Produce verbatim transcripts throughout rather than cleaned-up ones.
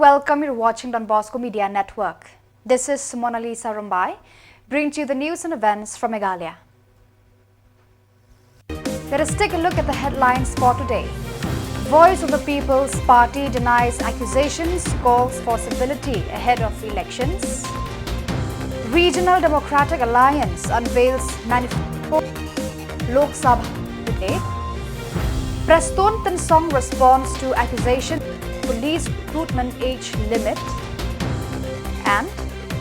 Welcome, you're watching Don Bosco Media Network. This is Monalisa Rumbai, bringing to you the news and events from Meghalaya. Let us take a look at the headlines for today. Voice of the People's Party denies accusations, calls for civility ahead of elections. Regional Democratic Alliance unveils manifesto Lok Sabha today. Prestone Tynsong responds to accusation police recruitment age limit. And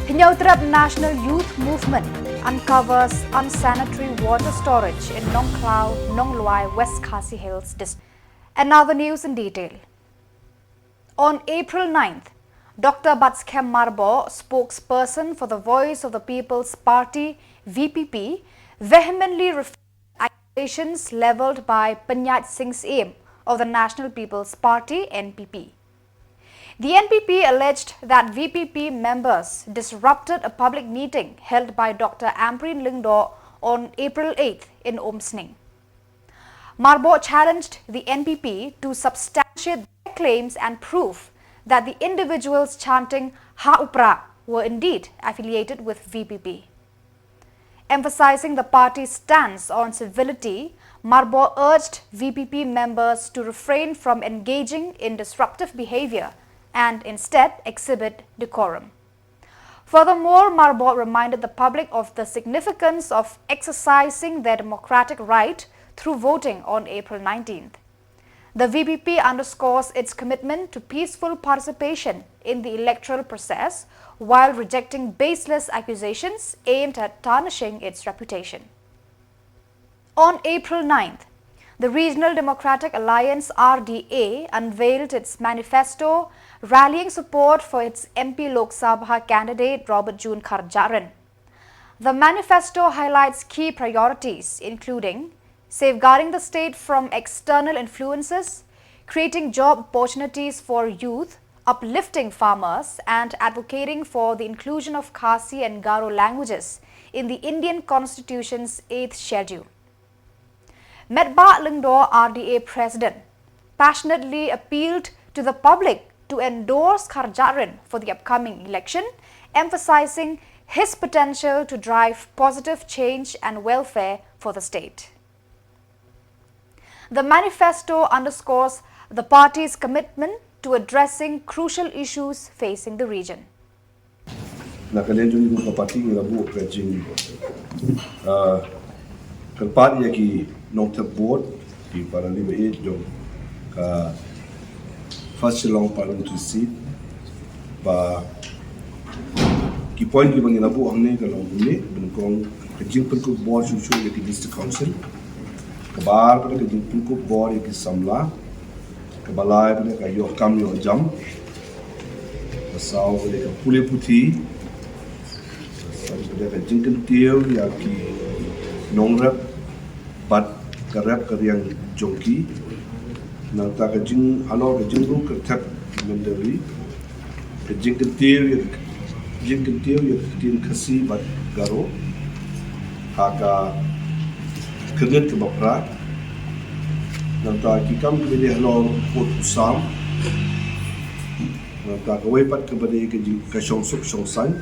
Hynñiewtrep National Youth Movement uncovers unsanitary water storage in Nongkhlaw, Nonglwai, West Khasi Hills District. And now the news in detail. On April ninth, Doctor Batskhem Myrboh, spokesperson for the Voice of the People's Party, V P P, vehemently refused accusations levelled by Pynïaid Sing Syiem of the National People's Party, N P P. The N P P alleged that V P P members disrupted a public meeting held by Doctor Ampareen Lyngdoh on April eighth in Umsning. Myrboh challenged the N P P to substantiate their claims and prove that the individuals chanting "Ha u Prah" were indeed affiliated with V P P. Emphasizing the party's stance on civility, Myrboh urged V P P members to refrain from engaging in disruptive behavior and instead exhibit decorum. Furthermore, Myrboh reminded the public of the significance of exercising their democratic right through voting on April nineteenth. The V P P underscores its commitment to peaceful participation in the electoral process while rejecting baseless accusations aimed at tarnishing its reputation. On April ninth, the Regional Democratic Alliance, R D A, unveiled its manifesto rallying support for its M P Lok Sabha candidate Robert June Kharjahrin. The manifesto highlights key priorities, including safeguarding the state from external influences, creating job opportunities for youth, uplifting farmers, and advocating for the inclusion of Khasi and Garo languages in the Indian Constitution's Eighth Schedule. Metbah Lyngdoh, R D A President, passionately appealed to the public to endorse Kharjahrin for the upcoming election, emphasizing his potential to drive positive change and welfare for the state. The manifesto underscores the party's commitment to addressing crucial issues facing the region. Na ka liang jong ka party ngi la buh ka jing, ah, kyrpad ïa ki nongthep vote, ki para liba ïeit jong ka First Shillong Parliamentary Seat, ba ki point kiba ngi la buh hangne ka long kumne: nyngkong, ka jingpynkup bor shuh shuh ïa ki District Council. Kaba ar pat ka jingpynkup bor ïa ki samla. Kaba lai pat ka ïoh kam ïoh jam. Kaba saw pat ka pule puthi. Kaba san pat ka jingkyntiew ïa ki nongrep bad ka rep ka riang jong ki. Nangta ka jing, halor ka jingrung kyrthep ki mynder ri, ka jingkyntiew ïa, jingkyntiew ïa ka ktien Khasi bad Garo ha ka khyrnit kaba phra. Nangta ki kam kiba dei halor u pud u sam. Nangta kawei pat kaba dei ka jing, ka shongsuk shongsaiñ.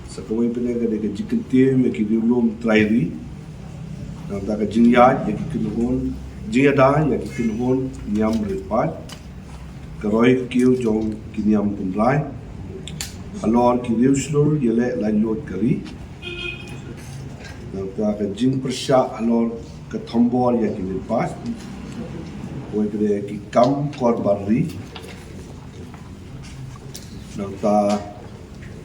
Sa kawei pat ka dei ka jingkyntiew ïa ki riewlum trai ri. Nangta ka jingïaid ïa ki kynhun, jingïada ïa ki kynhun niam rit paid. Ka roi ka kiew jong ki niam tynrai halor ki riew shlur ïaleh laitluid ka ri. Nangta ka jingpyrshah halor ka thombor ïa ki rit paid. Kawei pat ki kam kor bar ri. Nangta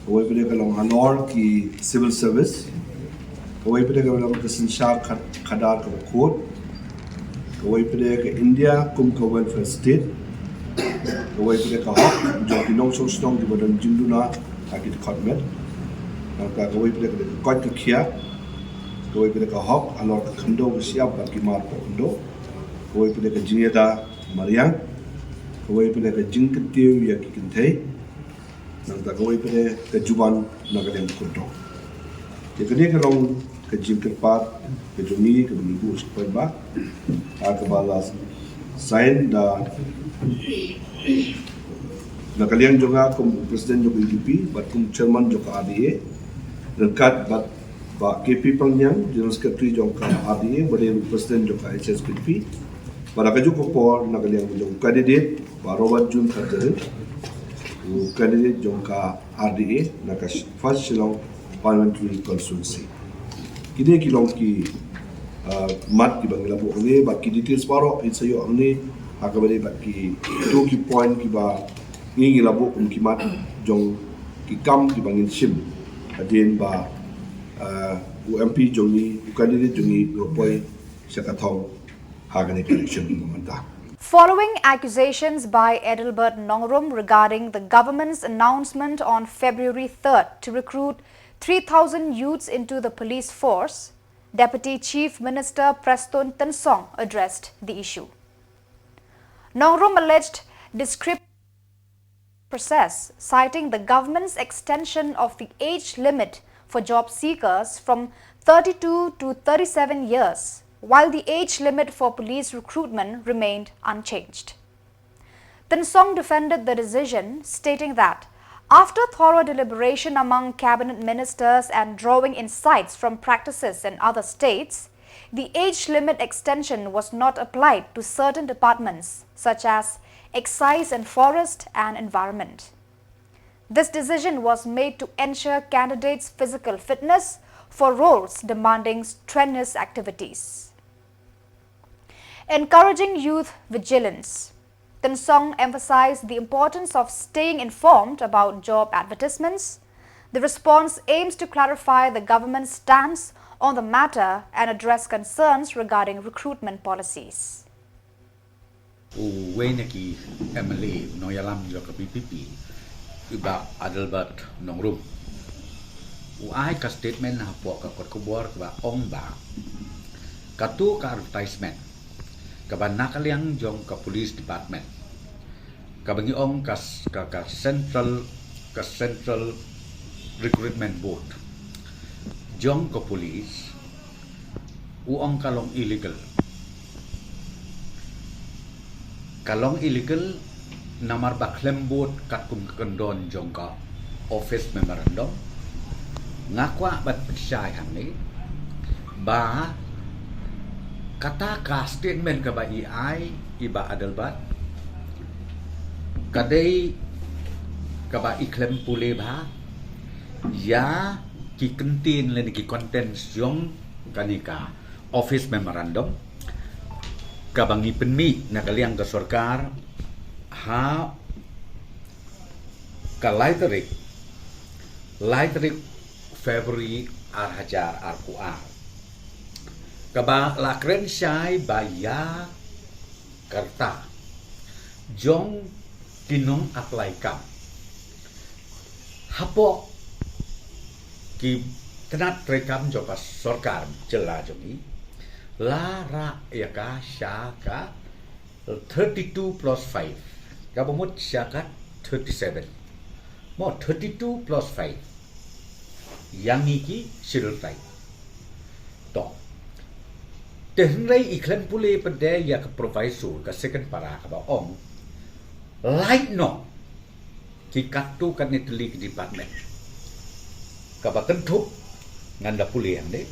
kawei pat ka long halor ki civil service. Kawei pat ka long ka synshar khad-, khadar kaba khuid. Kawei pat ka India kum ka welfare state. Kawei pat ka hok jong ki nongshong shnong kiba don jingduna ha ki dkhot met. Nangta kawei pat ka dei ka koit ka khiah. Kawei pat ka hok halor ka khyndew ka shyiap bad ki mar pokhyndew. Kawei pat ka jingïada mariang. Kawei pat ka jingkyntiew ïa ki kynthei. Nangta kawei pat ka juban na ka liang kyrtong. Ïa kane ka long ka jingkyrpad ka jong ngi kaba ngi buh sha ka paidbah, ha kaba la sign da, Na ka liang jong nga kum u president jong ka U D P bad kum chairman jong ka R D A, ryngkat bad Bah K P Pangniang, General Secretary jong ka R D A, bad u president jong ka H S P D P. Bad ha kajuh ka por na ka liang jong u candidate Bah Robert June Kharjahrit, u candidate jong ka R D A na ka First Shillong Parliamentary Constituency. Kine ki long ki, uh, mat kiba ngi la buh hangne, bad ki details baroh phin sa ïoh hangne, ha kaba ïadei bad kito ki point kiba ngi, ngi la buh kum ki mat jong ki kam kiba ngin shim hadien ba, uh, u M P jong ngi, u candidate jong ngi u la poi sha ka thong ha kane ka election mynta. Following accusations by Adelbert Nongrum regarding the government's announcement on February third to recruit three thousand youths into the police force, Deputy Chief Minister Prestone Tynsong addressed the issue. Nongrum alleged discrepancies process, citing the government's extension of the age limit for job seekers from thirty-two to thirty-seven years, while the age limit for police recruitment remained unchanged. Tynsong defended the decision, stating that after thorough deliberation among cabinet ministers and drawing insights from practices in other states, the age limit extension was not applied to certain departments such as excise and forest and environment. This decision was made to ensure candidates' physical fitness for roles demanding strenuous activities. Encouraging youth vigilance. Tynsong emphasized the importance of staying informed about job advertisements. The response aims to clarify the government's stance on the matter and address concerns regarding recruitment policies. Uwei na ki M L A nongïalam jong ka V P P, i Bah Adelbert Nongrum, u ai ka statement hapoh ka kot khubor kaba ong ba kato ka advertisement kaba na ka liang jong ka police department, kaba ngi ong ka, ka, ka central, ka central recruitment board jong ka police, u ong ka long illegal. Ka long illegal namar ba khlem bud katkum ka kyndon jong ka office memorandum. Nga kwah ban pynshai hangne ba kata ka statement kaba i ai i Bah Adelbert ka dei kaba i khlem pule bha ïa ki kyntien lane ki contents jong kane ka office memorandum kaba ngi pynmih na ka liang ka sorkar ha ka lai tarik, lai tarik February ar hajar arphew ar, kaba la kren shai ba ïa ka rta jong ki nong apply kam hapoh ki tnat treikam jong ka sorkar jylla jong ngi, la rah ïa ka sha ka thirty-two plus five, kaba mut sha ka thirty-seven. Mo, thirty-two plus five ïa ngi ki Scheduled Tribe. To, te hynrei i khlem pule pat de ïa ka proviso ka second para kaba ong, lait noh ki katto katne tylli ki department. Kaba kynthup ngan da pule hangne,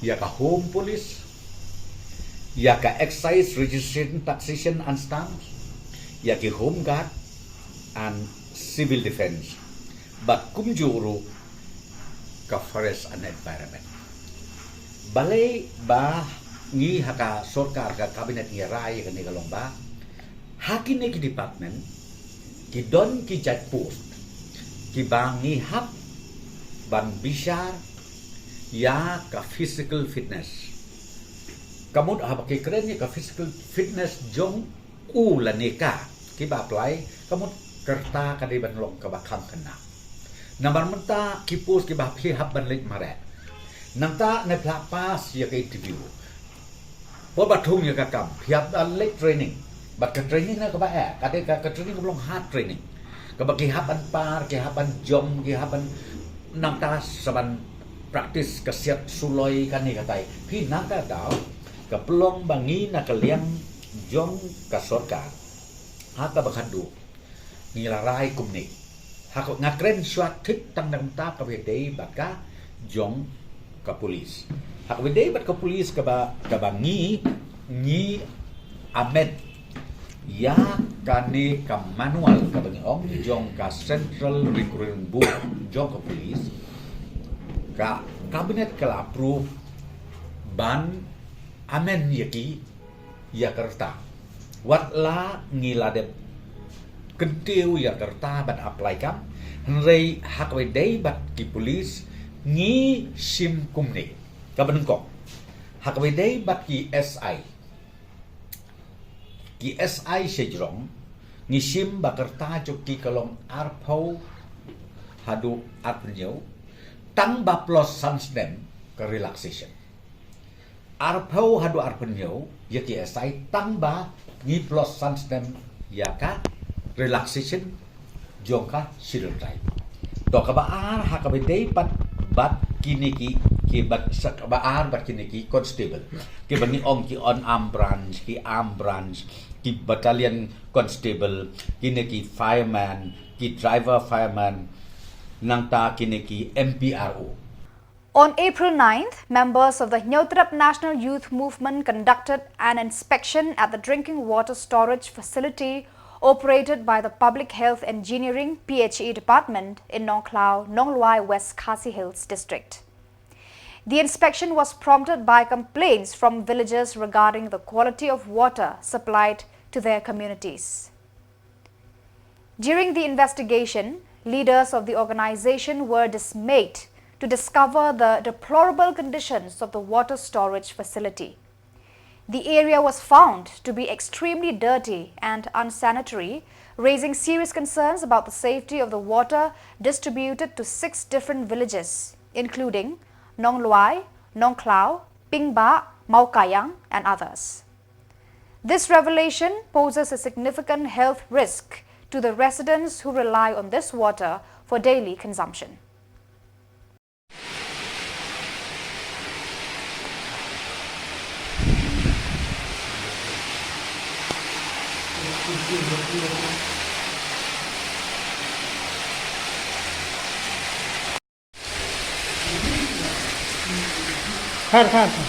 ïa ka Home Police, ïa ka Excise Registration, Taxation and Stamps, ïa ki Home Guard and Civil Defence, bad kumjuh ruh ka Forest and Environment. Balei ba ngi ha ka sorkar, ka cabinet, ngi rai ïa kane ka long ba ha kine ki department ki don ki jait post kiba ngi hap ban bishar ïa ka physical fitness. Ka mut haba ki kren ïa ka physical fitness jong u lane ka kiba apply, ka mut ka rta ka dei ban long kaba kham khynnah. Namar mynta ki post kiba phi hap ban leit mareh, nangta ne phi la pass ïa ka interview, por ba thung ïa ka kam phi hap ban leit training. Bad ka training ne kaba eh, ka dei ka, ka training kaba long hard training, kaba ki hap ban par, ki hap ban jump, ki hap ban, nangta sa ban practice ka siat suloi kane katai. Phi, nangta daw ka pynlong ba ngi na ka liang jong ka sorkar ha kaba khatduh Ngi la rai kumne. Ha ka, nga kren shuwa thik tang na ka bynta kaba ïadei bad ka jong ka police. Ha kaba ïadei bad ka police kaba, kaba ngi, ngi amend ïa kane ka manual kaba ngi ong jong ka Central Recruitment Board jong ka police, ka cabinet ka la approve ban amend ïa ki ïa ka rta. Wat la ngi la dep kyntiew ïa ka rta ban apply kam, hynrei ha kaba ïadei bad ki police ngi shim kumne. Kaba nyngkong, ha kaba ïadei bad ki S I, ki S I sha jrong, ngi shim ba ka rta jong ki ka long arphew haduh arphew hynñiew, tang ba plus san snem ka relaxation. Arphew haduh arphew hynñiew ïa ki S I, tang ba ngi plus san snem ïa ka relaxation jong ka Scheduled Tribe. To kaba ar, ha kaba ïadei bad, bad kine ki, ki bad sa kaba ar bad kine ki constable, kiba ngi ong ki unarmed branch, ki armed branch, ki battalion constable, kine ki fireman, ki driver fireman, nangta kine ki M P R O. On April ninth, members of the Hynñiewtrep National Youth Movement conducted an inspection at the drinking water storage facility operated by the Public Health Engineering, P H E, department in Nongkhlaw, Nonglwai, West Khasi Hills District. The inspection was prompted by complaints from villagers regarding the quality of water supplied to their communities. During the investigation, leaders of the organization were dismayed to discover the deplorable conditions of the water storage facility. The area was found to be extremely dirty and unsanitary, raising serious concerns about the safety of the water distributed to six different villages, including Nonglwai, Nongkhlaw, Pingbah, Mawkayang, and others. This revelation poses a significant health risk to the residents who rely on this water for daily consumption. Khan, khan, khan.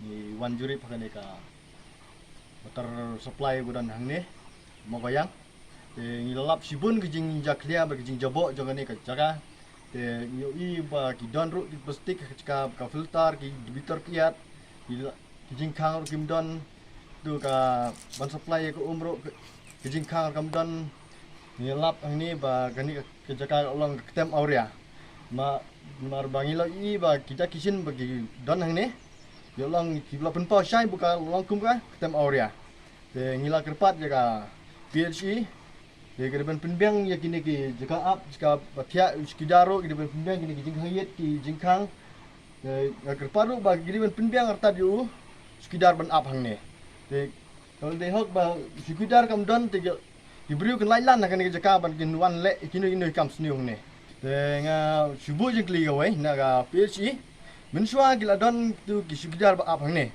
Ngi wan jurip ha kane ka water supply ba don hangne, Mawkayang. Te ngi la lap shibun ki jingjakhlia bad ki jingjaboh jong kane ka jaka. Te ngi ïohi ba ki don ruh ki plastik ha ka jaka, ka filter, ki bitar kiad, ki la, ki jingkhang ruh kim don. Tu ka ban supply ïa ka um ruh, ki jingkhang ruh kam don. Ngi la lap hangne ba kane ka, ka jaka ka long ka ktem awria. Ma, namar ba ngi la ïohi ba kita ki shin ba ki don hangne, ïa long ki la pynpaw shai ba ka long kum ka ktem awria. Te ngi la kyrpad ïa ka P H E, te ki dei ban pynbiang ïa kine ki jaka ap, jaka ba thiah, chowkidar ruh ki dei ban pynbiang kine ki jingkhang ïit, ki jingkhang. Te ngi la kyrpad ruh ba ki dei ban pynbiang artat ïa u chowkidar ban ap hangne. Te ka dei hok ba chowkidar kam don, te ki, ki briew kin lait lan ha kane ka jaka ban kin wan leh ïa kino kino ki kam sniew hangne. Te nga shu buh jingkylli kawei na ka P H E, mynshuwa ki la don tu ki chowkidar ba ap hangne.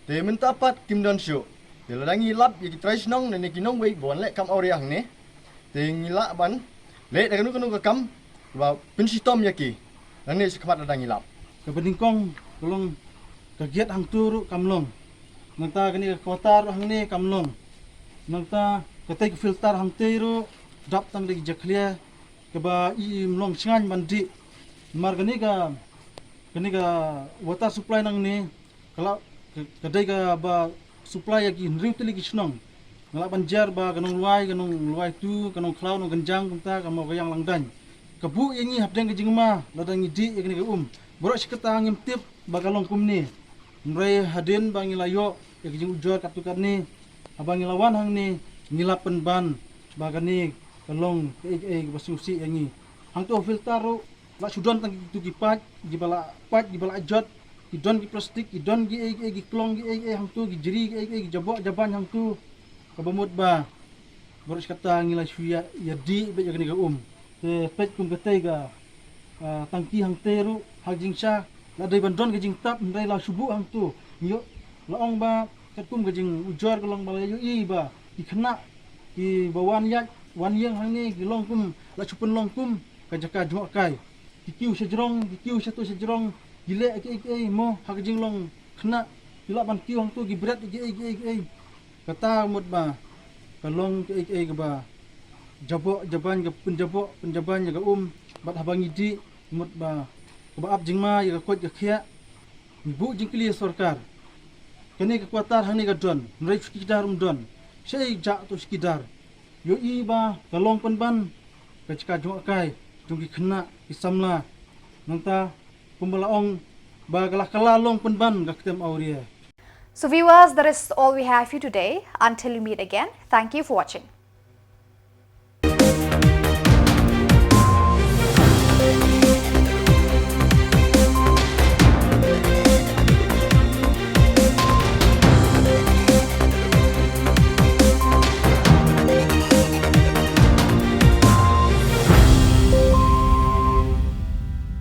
Te mynta pat kim don shuh. Te lada ngi lap ïa ki trai shnong ne ki nongwei ba wan leh kam awria hangne, te ngi lah ban leh da kano kano ka kam ba pynshitom ïa ki nangne shakhmat lada ngi lap. Kaba nyngkong ka long ka gate hangto ruh kam long. Nangta kane ka quarter ruh hangne kam long. Nangta katei ka filter hangtei ruh dap tang da ki jakhlia kaba i, im long shngaiñ ban dih. Namar kane ka, kane ka water supply nangne ka la, ka, ka dei kaba supply ïa ki hynriew tylli ki shnong. Nga lah ban jer ba ka Nonglwai, ka Nonglwai two, ka Nongkhlaw, Nongkynjang, kumta ka Mawkayang, Langdaiñ. Ka buh ïa ngi hapdeng ka jingma lada ngi dih ïa kane ka um. Baroh shi katta ngim tip ba ka long kumne. Hynrei hadien ba ngi la ïoh ïa ka jingujor katto katne, haba ngi la wan hangne, ngi la pynban ba kane ka long kaei kaei kaba sngewsih ïa ngi. Hangto filter ruh la shu don tang kito ki paip kiba la, paip kiba la jot. Ki don ki plastik, ki don ki ei ki ei, ki klong ki ei ki ei hangtu, ki jri ki ei ki ei, ki jaboh jaban hangtu. Kaba mut ba baroh shi katta ngi la shu ïa, ïa dih bad ïa kane ka um. Te peit kum katei ka, ah, tangki hangtei ruh ha ka jingsha la dei ban don ka jingtap, hynrei la shu buh hangtu. Ngi ïoh, la ong ba katkum ka jingujor ka long ba la ïohi ba ki khynnah kiba wan ïaid wan ïeng hangne ki long kum, la shu pynlong kum ka jaka jngohkai. Ki kiew shajrong, ki kiew shato shajrong, ki leh kiei kiei mo ha ka jinglong khynnah, ki lah ban kiew hangtu, ki bret kiei kiei kiei. Kata mut ba ka long kiei kiei kaba jaboh jaban, ka pynjaboh pynjaban ïa ka um. Bad haba ngi dih mut ba kaba ap jingma ïa ka koit ka khiah. Ngi buh jingkylli ïa sorkar. Kane ka quarter hangne ka don, hynrei shu kidar um don. Shaei jah to shu kidar. Ïohi ba ka long pynban ka jaka jngohkai jong ki khynnah ki samla. Nangta kumba la ong ba ka la kylla long pynban ka ktem awria. So viewers, that is all we have for you today. Until we meet again, thank you for watching.